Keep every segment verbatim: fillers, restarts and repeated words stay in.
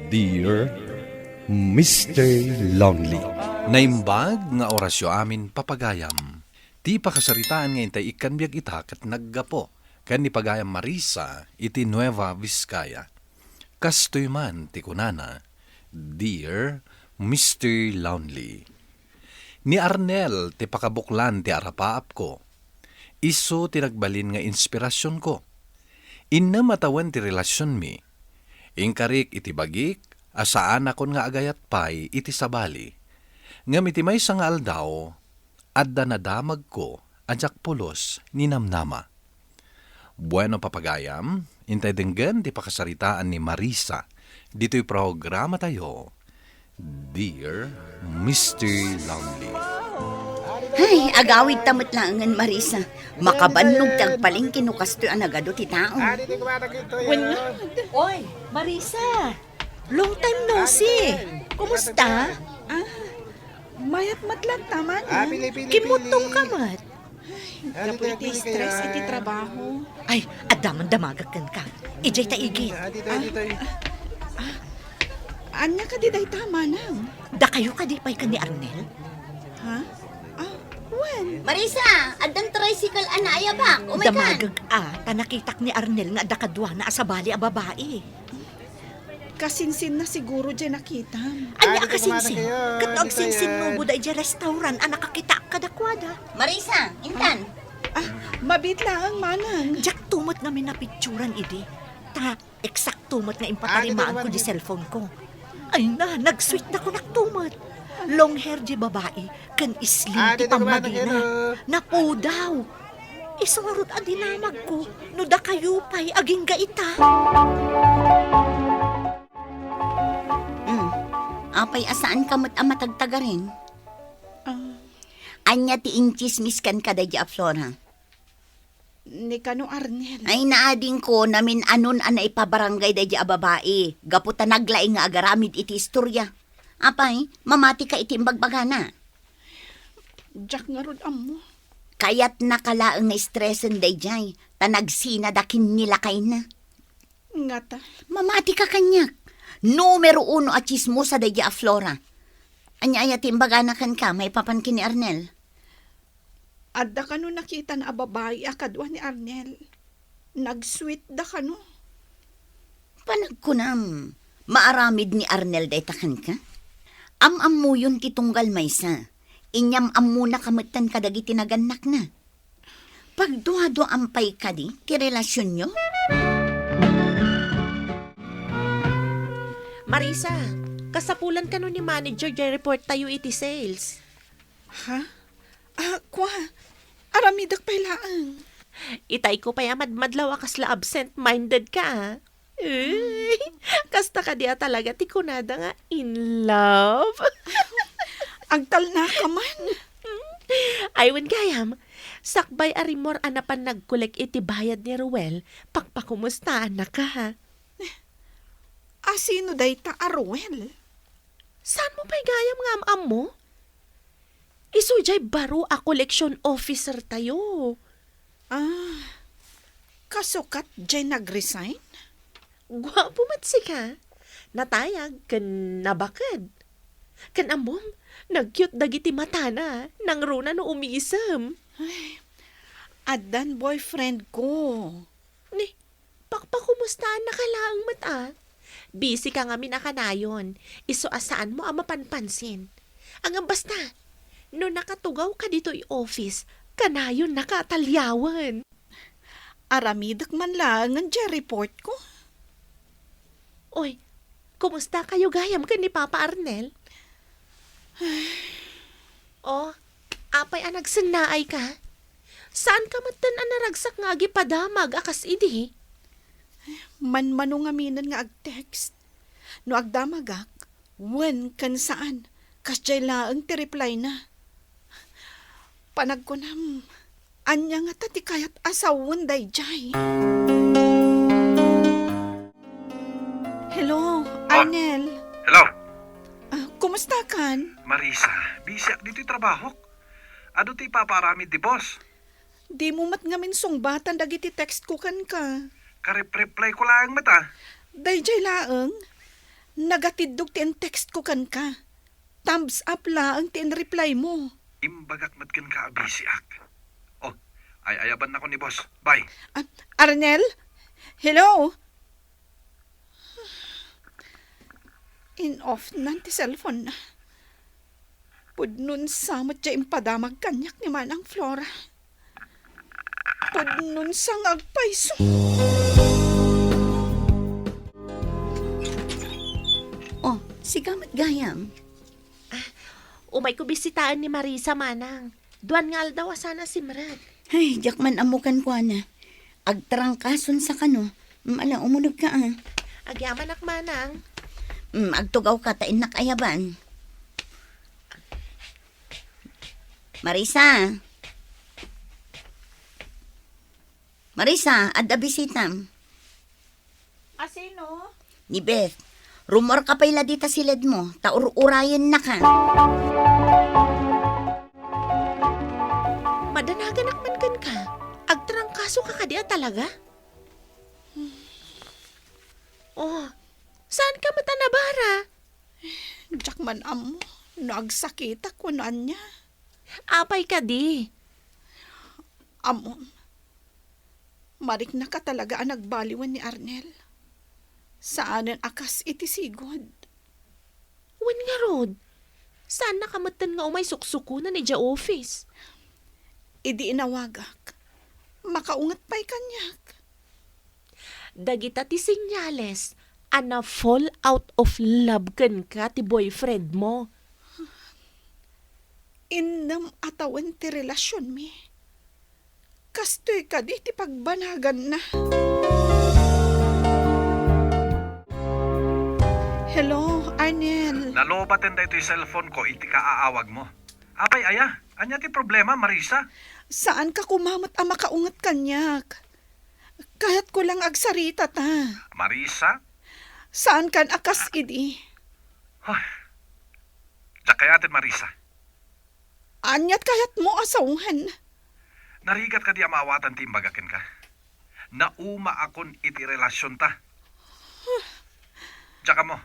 Dear Mister Lonely. Naimbag nga orasyo amin, papagayam. Ti pakasaritaan nga intay ikkan biag ita ket naggapu ken ni pagayam Marisa iti Nueva Vizcaya. Kastoy man ti kunana, Dear Mister Lonely. Ni Arnel ti pakabuklan ti arapaapko. Isu ti nagbalin nga inspirasionko. Innem a tawen ti relasionmi. Inkarik iti bagik a saanakon nga agayat pay iti sabali. Ngem iti maysa nga aldaw, adda nadamagko a diak pulos ni namnama. Bueno, papagayam, intay denggen ti pakasaritaan ni Marisa ditoy programatayo, Dear Mister Lonely. Ay, agawidta met laengen, Marisa. Makabannog ti agpalengke no kastoy a nagadu ti tao. Wen nga. Oy, Marisa! Long time no see. Kumusta? Ah, mayat met latta, Manang. Kimuttong ka met. Gapu iti stress iti trabaho. Ay, adda man damagak kenka. Idiay ta igid. Ania kadi dayta, Manang? Dakayo kadi pay ken ni Arnel? Ha? Ah, wen? Marisa, addan tricycle a naayabak. Umay kan. Damagek a, ta nakitak ni Arnel nga adda kaduana a sabali a babai. Kasinsinna siguro diay nakitam. Ania a kasinsin? Ket no agsinsinnubo daydiay restaurant a nakakitaak kadakuada. Marisa, intan. Ah, mabiit laeng, Manang. Diak tumet ngamin napicturan idi. Ta, eksakto met nga impatarimaanko di cellphone ko. Ay na, nag-sweet da kunak tumet. Long hair di babai, ken slim ti pammagina. Napudaw. Isu ngarud a dinamagko no dakayo pay agingga ita. Hmm. Apay a saanka met a matagtagarin? Ah. Ania ti intsismis kenka daydiay a Flora? Ni kano Arnel. Ay, naadingko, namin-anon a naipabarangay daydiay a babai, gapu ta naglaing nga agaramid iti istoria. Apay, mamatika iti imbagbagana. Diak ngarud ammo. Kayatnaka laeng nga stresen daydiay, ta nagsinada ken ni lakayna. Ngata? Mamatika kaniak. Numero uno a tsismosa daydiay a Flora. Ania aya ti imbagana kenka maipapan ken ni Arnel? Adda kano nakitan a babai a kadua ni Arnel? Nag-sweet da kano? Panagkunam, maaramid ni Arnel dayta kenka? Am-ammoyon ti tunggal maysa. Inyam-ammonaka metten kadagiti nagannakna. Pagduaduaam pay kadi ti relasionyo? Marisa, kasapulan kano ni manager diay report tayo iti sales? Ha? Ah, kua, aramidek pay laeng. Itayko pay a madmadlaw a kasla absent-minded ka, ah. Uy, kasta kadi a talaga ti kunada nga in love? Agtalnaka man. Ay, wen gayam, sakbay a rimmuar a napan nagkolek iti bayad ni Ruel, pakpakumustaannaka. A sino dayta a Ruel? Saanmo pay gayam nga am-ammo? Isu diay baro a collection officer tayo. Ah, kasukat diay nag-resign? Guapo met sika. Natayag ken nabaked. Ken ammom, nag-cute dagiti matana, nangruna no umisem. Ay, addan boyfriend ko. Ni, pakpakumustaannaka laeng met a. Busy ka ngamin a kanayon, isu a saanmo a mapanpansin. Ngem basta, no nakatugawka ditoy office, kanayonnaka a taliawen. Aramidek man laengen diay report ko. Oy, kumusta kayo gayam ken ni Papa Arnel? Oh, apay a nagsennaay ka? Saan ka metten a naragsak nga agipadamag a kas idi? Manmano ngaminen nga ag-text. No agdamagak, wen ken saan, kasdiay laeng ti reply na. Panagkunam, ania ngata ti kayat a sawen daydiay? Hello, oh, Arnel. Hello. Ah, kumusta kan? Marisa, busy ak ditoy trabahok. Adu ti ipapaaramid ti boss. Dimo met ngamin sungbatan dagiti text ko kenka. Karep-reply ko laeng met a. Daydiay laeng? Nagatiddog ti in-text ko kenka. Thumbs up laeng ti in-reply mo. Imbagak met kenka a busy-ak. Oh, ay-ayaban nako ni boss. Bye. Ah, Arnel? Hello? In-off nan ti cellphone na. Pudno sa met ti impadamag kaniak ni Manang Flora. Pudno sa nga agpayso. Oh, sika met gayam. Ah, umayko bisitaen ni Marisa, Manang. Duan nga aldaw a saan a simrek. Ay, diak man ammo kenkuana. Agtrangkason sa kano. Mm, ala, umunegka, ah. Agyamanak, Manang. Mm, agtugawka ta innak ayaban. Marisa. Marisa, adda bisitam. A sino? Ni Beth. Rummuarka pay la dita siledmo, ta ur-urayennaka. Madanaganak man kenka. Agtrangkasoka kadi a talaga? Oh, saanka met a nabara? Diak man ammo no agsakitak wenno ania. Apay kadi? Ammom, mariknaka talaga a nagbaliwen ni Arnel. Saanen a kas iti sigud. Wen ngarud, saannaka metten nga umay suksukonen idiay office. Idi inawagak, makaunget pay kaniak. Dagita ti senyales a na-fall out of love kenka ti boyfriend mo. Innem a tawen ti relasionmi. Kastoy kadi ti pagbanaganna. Hello, Arnel. Nalobaten daytoy cellphone ko iti kaaawag mo. Apay aya? Ania ti problema, Marisa? Saanka koma met a makaunget kaniak. Kayatko lang agsarita ta. Marisa? Saankan a kas idi. Ay, diak kayaten, Marisa. Aniat kayatmo a sawen? Narigat kadi a maawatan ti imbaga kenka? Naumaakon iti relasionta. Diak ammo,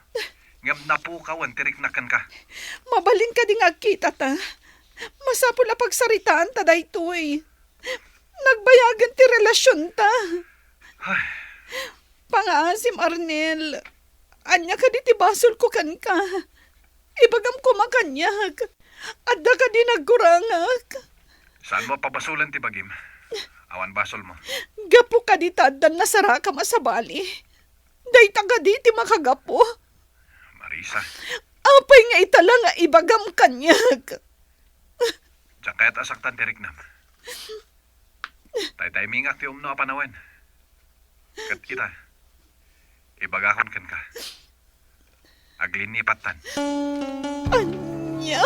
ngem napukawen ti riknak kenka. Mabalin kadi nga agkitata? Masapul a pagsaritaanta daytoy. Nagbayagen ti relasionta. Ay. Pangaasim, Arnel. Ania kadi ti basolko kenka? Ibagam koma kaniak. Adda kadi nagkurangak? Saanmo a pabasolen ti bagim? Awan basolmo. Gapu kadi ta addan nasarakam a sabali? Dayta kadi ti makagapu? Marisa. Apay nga ita la nga ibagam kaniak? Diak kayat a saktan ti riknam. Taytaymingak ti umno a panawen. Ket ita, ibagakon kenka. Aglinipattan. Ania?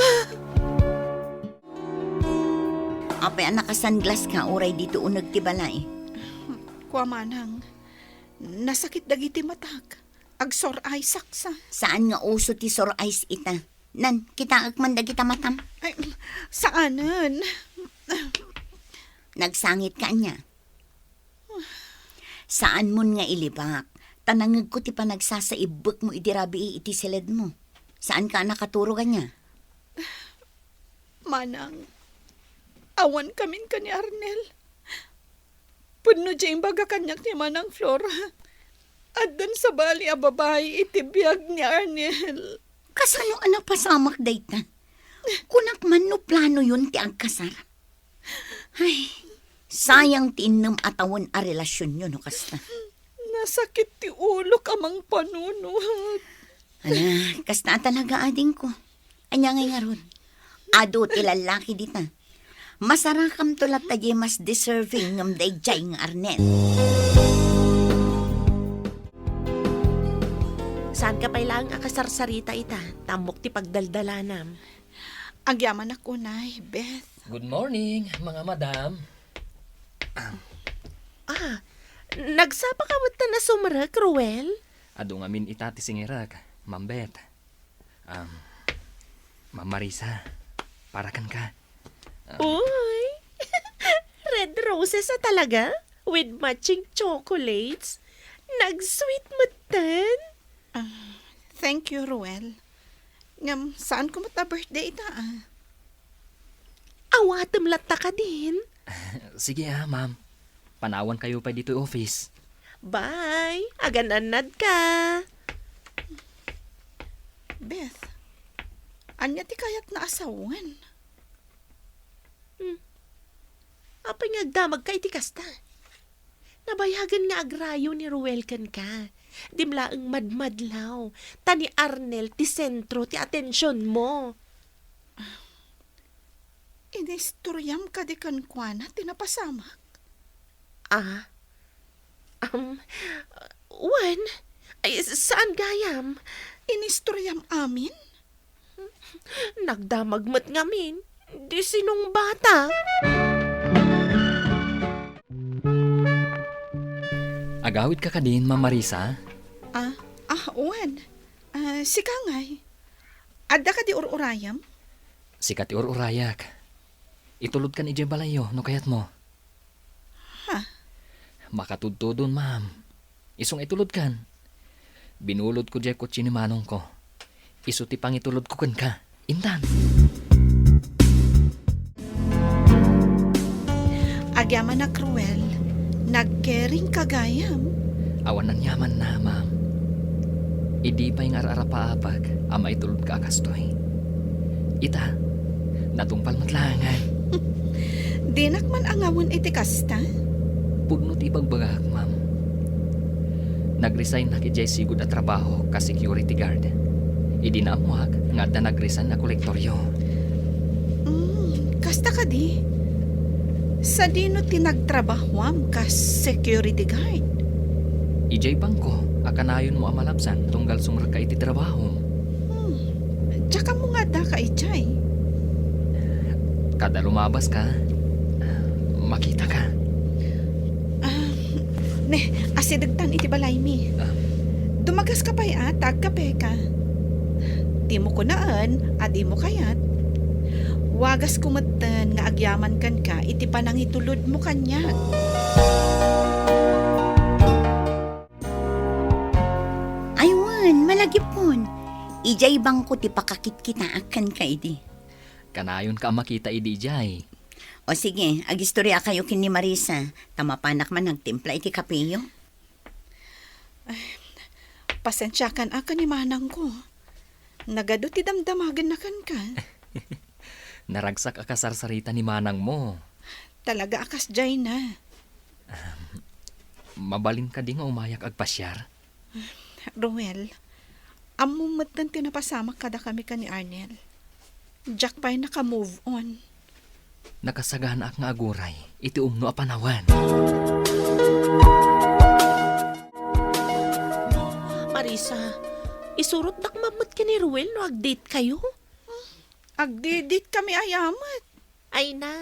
Apay a naka-sunglass ka uray ditoy uneg ti balay? Kua, Manang, nasakit dagiti matak. Agsore-eyesak sa. Saan nga uso ti sore-eyes ita? Nan, kitaek man dagita matam. Ay, saanen. Nagsangit ka ania? Saanmon nga ilibak, ta nangegko ti panagsasaibbekmo idi rabii iti siledmo. Saanka a nakaturog ania? Manang, awan kamin ken ni Arnel. Pudno diay imbaga kaniak ni Manang Flora. Addan sabali a babai iti biag ni Arnel. Kasano a napasamak dayta? Kunak man no planoyon ti agkasar. Ay, sayang ti innem a tawen a relasionyo no kasta. Nasakit ti ulok a mangpanunot. Ala, kasta a talaga, adingko. Ania ngay ngarud? Adu ti lallaki dita. Masarakamto latta diay mas deserving ngem daydiay nga Arnel. Saanka pay laeng a kasarsarita ita, ta ammok ti pagdaldalanam. Agyamanak unay, Beth. Good morning, mga madam. Ah, nagsapaka met ta a sumrek, Ruel? Adu ngamin ita ti singirek, Ma'am Beth. Um, Ma'am Marisa, para kenka. Um, Uy! Red roses a talaga? With matching chocolates? Nag-sweet metten? Ah, Thank you, Ruel. Ngem, saan ko met a birthday ita, ah. Awatem latta kadin? Sige, ah, ma'am. Panawan kayo pay ditoy office. Bye! Agan-annad ka! Beth, ania ti kayat na asawen? Hmm. Apay nga agdamagka iti kasta? Nabayagen nga agrayo ni Ruel kenka. Dim laeng madmadlaw, ta ni Arnel ti sentro ti atensionmo. Inistoriam kadi kenkuana ti napasamak? Ah? Um, wen? Ay, saan gayam? Inistoriam amin? Nagdamag met ngamin. Di sinungbata. Agawidka kadin, Ma'am Marisa? Ah, ah, wen. Ah, sika ngay. Adda kadi ur-urayam? Sika ti ur-urayak. Itulodkan idiay balayyo no kayatmo. Ha? Makatudtudon, ma'am. Isu nga itulodkan. Binulodko diay kotse ni manongko. Isu ti pangitulodko kenka. Intan. Agyamanak, Ruel. Nagkering ka gayam. Awan aniamanna, ma'am. Idi pay nga ar-arapaapek a maitulodka a kastoy. Ita, natungpal met laengen. Dinak man angawen iti kasta? Pudno ti ibagbagak, ma'am. Nag-resignnak idiay sigud a trabaho kas security guard. Idi naammoak nga adda nag-resign a kolektoryo. Mm, kasta kadi? Sadino ti nagtrabahoam kas security guard? Idiay bangko a kanayonmo a malabsan tunggal sumrekka iti trabahom. Hmm. Diak ammo nga addaka idiay. Kada lumabaska, makitaka. Ah, ne, asidegtan iti balaymi. Ah. Dumagaska pay a ta agkapeka. Dimo kunaen a dimo kayat. Wagasko metten nga agyaman kenka iti panangitulodmo kaniak. Ay wen, malagipon. Idiay bangko ti pakakitkitaak kenka idi. Kanayonka a makita idi idiay. O sige, agistoriakayo ken ni Marisa, ta mapanak man agtimpla iti kapeyo. Ay, pasensiakan a ken ni manangko. Nagadu ti damdamagenna kenka. Naragsak a kasarsarita ni manangmo. Talaga a kasdiayna. Mabalin kadi nga umayak agpasiar? Ruel, ammom metten ti napasamak kadakami ken ni Arnel. Diak pay naka-move on. Nakasaganaak nga aguray iti umno a panawen. Marisa, isurotdak man met ken ni Ruel no ag-date kayo? Agdi-date kami aya met. Ay na,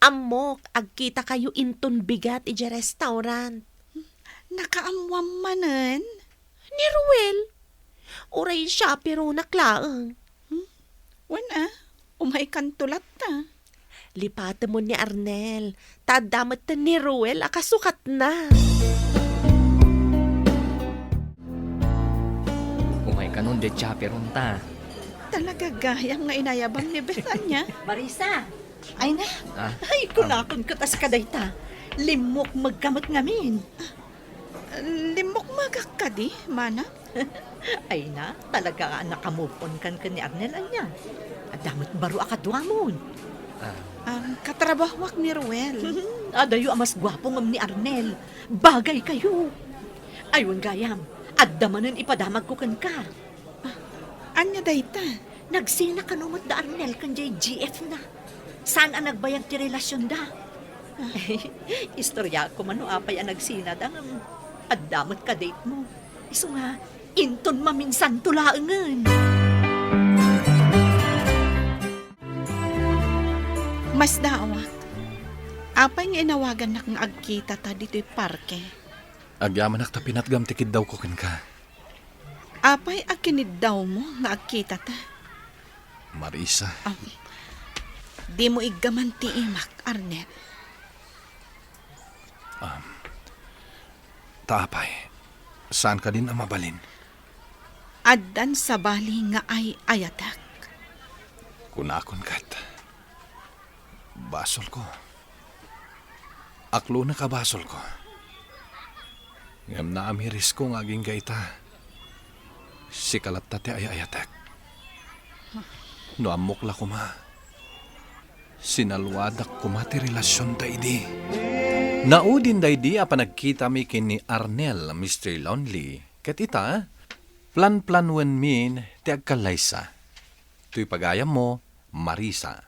ammok, agkita kayo inton bigat idiay restaurant. Nakaammoam manen? Ni Ruel. Uray chaperonak laeng. Hmm? Wen a, umaykanto latta. Lipatemon ni Arnel, ta adda met ni Ruel a kasukatna. Umaykanon diay chaperon ta. Talaga gayam nga inayabam ni Bethania. Marisa! Ay na! Ah, ay, kunakon ket askadayta. Limmukmegka met ngamin. Limmukmegak kadi, manang? Ay na, talaga a naka-move on kan ken ni Arnel ania. Adda met baro a kaduamon. Ah. Um, katrabahoak ni Ruel. Adayo a mas guapo ngem ni Arnel. Bagay kayo. Ay, wen gayam, adda manen ipadamagko kenka. Ah, ania dayta? Nagsina kano met da Arnel ken jay G F na. Saan a nagbayag ti relasionda? Ah. Istoryaak koma no apay a nagsinada ngem adda met ka-date mo. Isu nga, inton maminsanto laengen. Masdaawak. Apay nga inawagannak nga agkitata ditoy parke? Agyamanak ta pinatgam ti kiddawko kenka. Apay a kiniddawmo nga agkitata? Marisa. Am, dimo iggaman ti imak, Arnel. Am, ta apay, saan kadin a mabalin? Addan sabali nga ay-ayatek. Kunakon ket, basolko. Aklonek a basolko. Ngem naamirisko nga agingga ita. Sika latta ti ay-ayatek. No ammok la koma, sinalwadak koma ti relasionta idi. Naudin daydi a panagkitami ken ni Arnel, Mister Lonely, ket ita, planplanuenmin ti agkallaysa. Toy pagayammo, Marisa.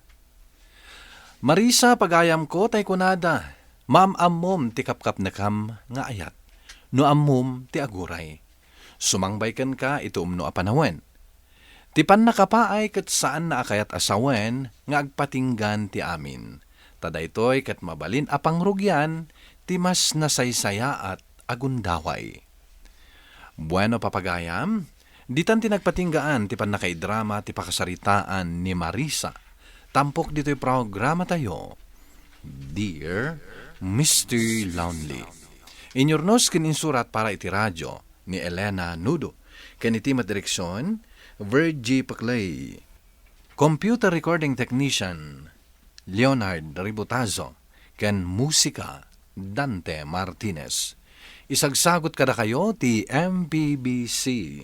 Marisa, pagayamko, tay kunada, maam-ammom ti kapkapnekam nga ayat, no ammom ti aguray. Sumangbay kenka iti umno a panawen. Ti pannakapaay ket saanna a kayat a sawen nga agpatinggan ti amin. Ta daytoy ket mabalin a pangrugian ti mas nasaysayaat a gundaway. Bueno, papagayam, ditan ti nagpatinggaan ti pannakaidrama ti pakasaritaan ni Marisa. Tampok ditoy programatayo, Dear Mister Lonely. Inyurnos ken insurat para iti radio ni Elena Nudo. Ken iti met direksion, Virgie Paclay. Computer recording technician, Leonard Ributazo, ken musika, Dante Martinez. Isagsagut kadakayo ti M P B C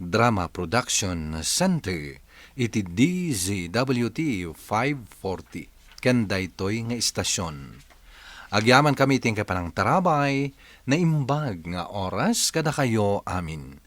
Drama Production Center iti D Z W T five forty ken daytoy nga istasion. Agyamankami ti panangtarabay, naimbag nga oras kadakayo amin.